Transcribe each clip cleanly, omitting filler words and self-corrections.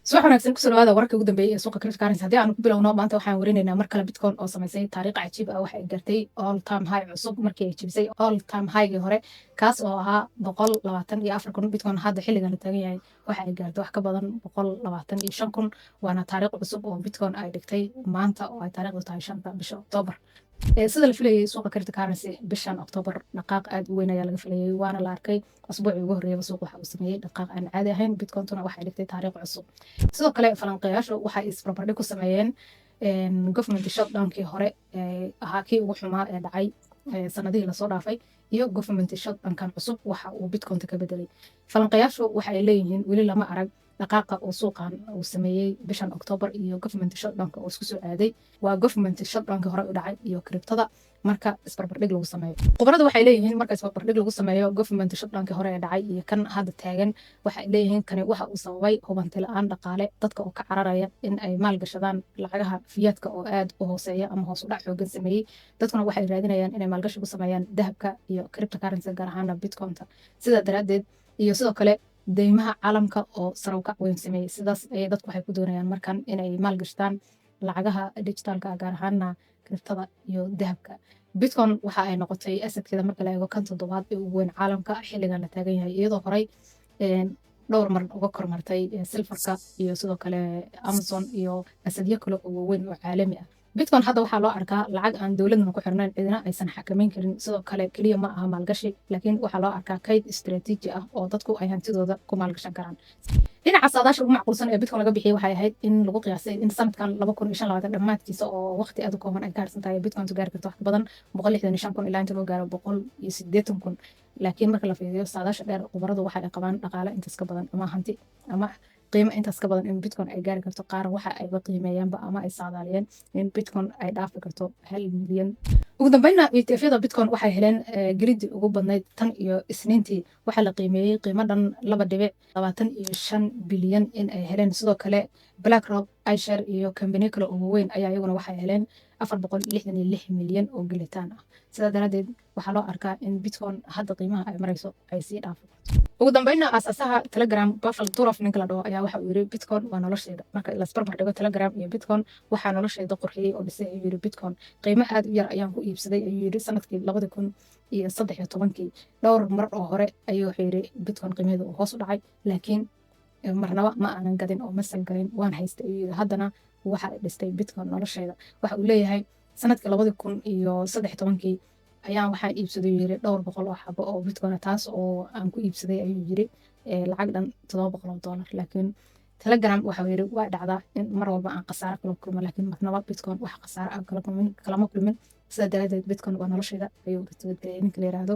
Subax wanaagsan, kusoo dhawaada wararka ugu dambeeyay ee suuqa cryptocurrency. Haddii aanu ku bilowno, maanta waxaan warinaynaa mar kale Bitcoin oo samaysay taariikh cajiib ah. Waxa ay gaartay all time high cusub markii ay jebisay all time high-gii hore, kaas oo ahaa 124,000. Bitcoin hadda xilligan la taagan yahay waxa ay gaartay wax ka badan 125,000, waana taariikh cusub oo Bitcoin ay dhigtay maanta oo ay taariikhdu tahay 5-ta bisha October. Sida la filayay, suuqa cryptocurrency bishan October dhaqaaq aad u weyn ayaa laga filayay, waana la arkay. Asbuucii ugu horreeyaba suuq waxa uu sameeyey dhaqaaq aan caadi ahayn, Bitcointuna waxay dhigtay taariikh cusub. Sidoo kale falanqeeyaashu waxay isbarbardhig ku sameeyeen government shutdownkii hore ee ahaa kii ugu xumaa ee dhacay sanadihii lasoo dhaafay iyo government shutdownkan cusub waxa uu Bitcointa ka bedelay. Falanqeeyaashu waxa ay leeyihiin weli lama arag dhaqaaqa uu suuqan uu sameeyey bishan October iyo government shutdownka oo isku soo aaday. Waa government shutdownka hore u dhacay iyo cryptada marka isbarbardhig lagu sameeyo. Khubaradu waxay leeyihiin marka isbarbardhig lagu sameeyo government shutdownka hore ee dhacay iyo kan hadda taagan, waxay leeyihiin kani waxa uu sababay hubanti la-aan dhaqaale, dadka oo ka cararaya in ay maalgashadaan lacagaha fiat-ka oo aad u hooseeya ama hoos u dhac xoogan sameeyey. Dadkuna waxay raadinayaan inay maalgashi ku sameeyaan dahabka iyo cryptocurrency, gaar ahaana Bitcointa. Sidaa daraaddeed iyo sidoo kale deymaha caalamka oo sare u kac weyn sameeyey, sidaas ayay dadku waxay ku doonayaan markan inay maalgashtaan lacagaha digitalka, gaar ahaana cryptada iyo dahabka. Bitcoin waxa ay noqotay assetkeeda marka la eego kan toddobaad ee ugu weyn caalamka xilligan la taagan yahay, iyadoo horey dhowr mar uga kormartay silverka iyo sidoo kale Amazon iyo assetyo kale oo waaweyn oo caalami ah. Bitcoin hadda waxaa loo arkaa lacag aan dowladna ku xirnayn, cidina aysan xakameyn karin. Sidoo kale keliya ma aha maalgashi, laakiin waxaa loo arkaa kayd istiraatiiji ah oo dadku ay hantidooda ku maalgashan karaan. Dhinaca saadaasha ugu macquulsan ee Bitcoin laga bixiyey waxay ahayd in lagu qiyaasay in sanadkan 2025 dhammaadkiisa, oo waqti aad u kooban ay ka harsan tahay, Bitcoin tu gaari karto wax ka badan 165,000 ilaa inta loo gaaro 180,000. Laakiin marka la fiiriyo saadaasha dheer, khubaradu waxa ay qabaan dhaqaale intaas ka badan ama hanti ama qiimo intaas ka badan in Bitcoin ay gaari karto. Qaar waxa ayba qiimeeyaanba ama ay saadaaliyeen in Bitcoin ay dhaafi karto 1 milyan. Ugu dambeynna, ETF-yada Bitcoin waxay heleen gelidii ugu badnayd tan iyo Isniintii. Waxaa la qiimeeyey qiimo dhan 2.25 bilyan in ay heleen. Sidoo kale BlackRock, iShares iyo kambaniyo kale oo waaweyn ayaa iyaguna waxay heleen 466 milyan oo gelitaan ah. Sidaa daraadeed waxaa loo arkaa in Bitcoin hadda qiimaha ay marayso ay sii dhaafi karto. Ugu dambeynna, aasaasaha Telegram, Pavel Durov ninka la dhaho, ayaa waxa uu yiri: "Bitcoin waa nolosheeda. Marka lasbarbar dhigo Telegram iyo Bitcoin, waxaa nolosheeda qurxiyey oo dhisay," ayuu yiri, "Bitcoin. Qiimo aad u yar ayaan ku iibsaday," ayuu yiri, "sanadkii 2013-kii. Dhowr mar oo hore ayuu," wuxuu yiri, "Bitcoin qiimaheedu uu hoos u dhacay, laakiin marnaba ma aanan gadin oo ma sell galin, waan haystay," ayuu yiri. "Haddana waxa ay dhistay Bitcoin nolosheeda." Waxa uu leeyahay sanadkii 2013-kii ayaan waxaan iibsaday, yiri, dhowr boqol oo xabo oo Bitcoin, taas oo aan ku iibsaday, ayuu yiri, lacag dhan $700. Laakiin Telegram, waxa uu yiri, waa dhacdaa in mar walba aan khasaare kala kulmo, laakiin marnaba Bitcoin wax khasaare ah kala kulmin, kalama kulmin. Sidaa daraadeed Bitcoin waa nolosheeda, ayuu retweet ninka la yiraahdo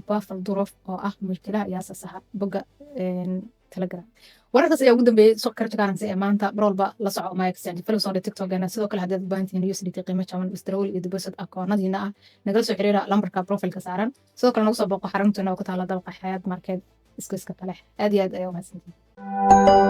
Pavel Durov oo ah mulkiilaha iyo aasaasaha bogga Telegram. Wararkaas ayaa ugu dambeeyey suuqa cryptocurrency ee maanta. Mar walba la soco my exchange, follow soo TikTokena. Sidoo kale haddaad u baahan tihiin USDT qiimo jaban, withdrawal iyo deposit akoonadiina ah, nagala soo xiriira lambarka profilka saaran. Sidoo kale nagu soo booqo xarunteena oo ku taala dabaqa Xayaat Market, isku iska kale. Aad iyo aad ayaa umahadsantihiin.